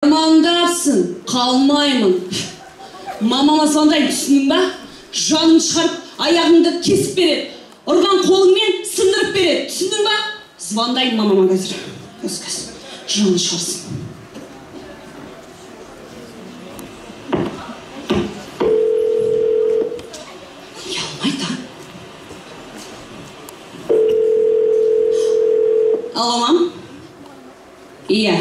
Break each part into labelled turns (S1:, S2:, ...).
S1: Армандапсың, қалмаймын. Мамама звондаймын, түсіндің ба? Жанын шығарып, аяғыңды кесіп береді. Ұрған қолыңмен сындырып береді. Түсіндің ба? Звондаймын мамама қазір. Қазір, қазір. Жанын шығарсын. Ұялмайды, а? Алло, мам? Иә.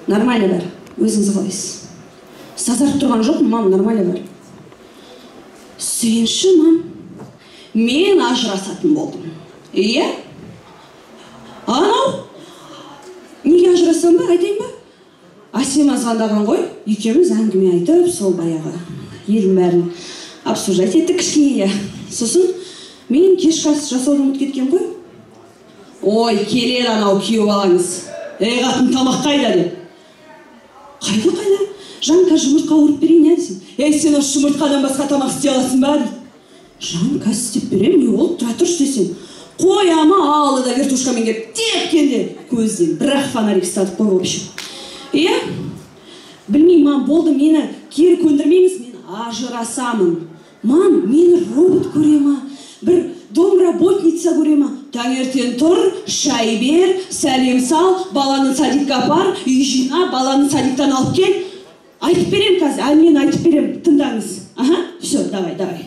S1: Нормально бәрі. Өзіңіз қалайсыз? Сазарып тұрған жоқпын, мам, нормально бәрі. Сүйінші, мам. Мен ажырасатын болдым. Иә? Анау? Неге ажырасам ба, айтайын ба? Әсема звондаған ғой. Екеуміз әңгіме айтып, сол баяғы елдің бәрін обсуждать еттік кішкене. Сосын мен кешкі ас жасауды ұмытып кеткен ғой. Ой, келеді анау күйеу балаңыз. Ей, қатын, тамақ қайда деп. Қайда, қайда? Жан, қазір жұмыртқа қуырып берейін, иә десем. Ей, сен осы жұмыртқадан басқа тамақ істей аласың ба дейді. Жан, қазір істеп беремін, не болды, тұра тұршы десем. Қояма алды да вертушкамен келіп тепкенде көзден бір-ақ фонарик ұстадық қой, в общем. Иә? Білмеймін, мам, болды, мені кері көндірмеңіз, мен ажырасамын. Мам, мені робот көре ма? Бір домработница көре ма? Таңертең тұр, шай бер, сәлем сал, баланы садикке апар, үй жина, баланы садиктан алып кел. Айтып берем қазір, әнмен айтып берем, тыңдаңыз. Аха, все, давай, давай.